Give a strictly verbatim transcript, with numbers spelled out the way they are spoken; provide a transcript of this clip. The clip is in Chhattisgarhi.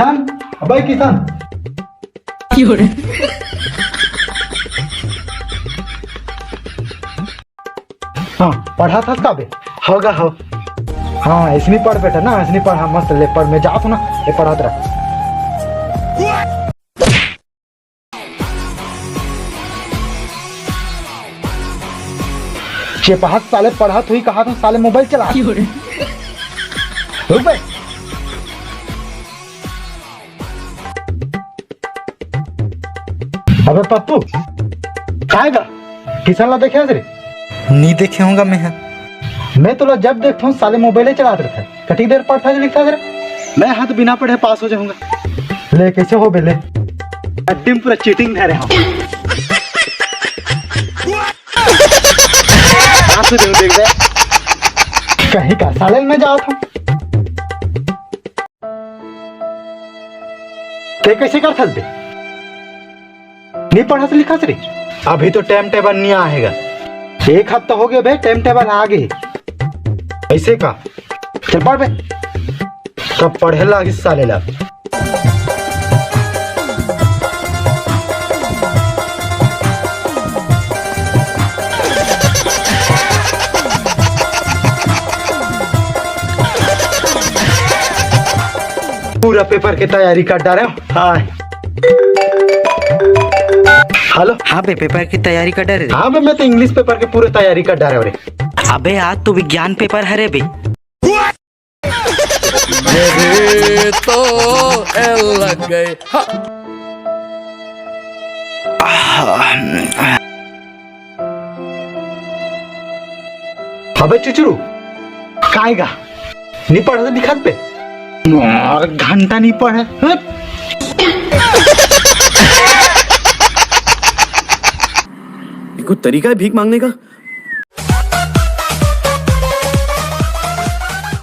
किशन, अबे किशन। हाँ, पढ़त हस का बे? होगा हो। हाँ, इसने पढ़ बेटा ना, इसने पढ़, हाँ, मस्त ले पढ़, मैं जात हूँ ना, ये पढ़त रह। चेपहात साले पढ़त हुई कहा था, साले मोबाइल चला। रुक बे। अबे पप्पू, काय गा? किशन ला देखे हस रे? नी देखे होंगा मैं ह। मैं तोला जब देखथों साले मोबाइले चलात रहथे। कतिक देर पढ़थस लिखथस रे? मैं ह तो बिना पढ़े पास हो जाहूंगा। ले कैसे हो बे ले? अड्डी में पूरा चीटिंग धरे हूँ। पास हो जाहूँ देख बे। कहीं का साले मैं जात हूँ। ते कैसे करथस बे? नी पढ़स लिखस रे? अभी तो टाइम टेबल नी आएगा। एक हफ्ता हो गया बे, टाइम टेबल आ गए। ऐसे का? चल पढ़ बे। तब पढ़े लागिस साले ला। पूरा पेपर के तैयारी कर डारे हूँ। हाँ। हेलो। हाँ बे, पेपर की तैयारी कर डारे रे। हाँ बे, मैं तो इंग्लिश पेपर के पूरे तैयारी कर डारे हूँ रे। अबे आज तो विज्ञान पेपर हरे बे। ये भी तो एल लग गए। हाँ। अबे चुचरू, काय गा? नी पढ़े तो दिखत बे। और घंटा नी पढ़े। हट। ये कोई तरीका है भीख मांगने का?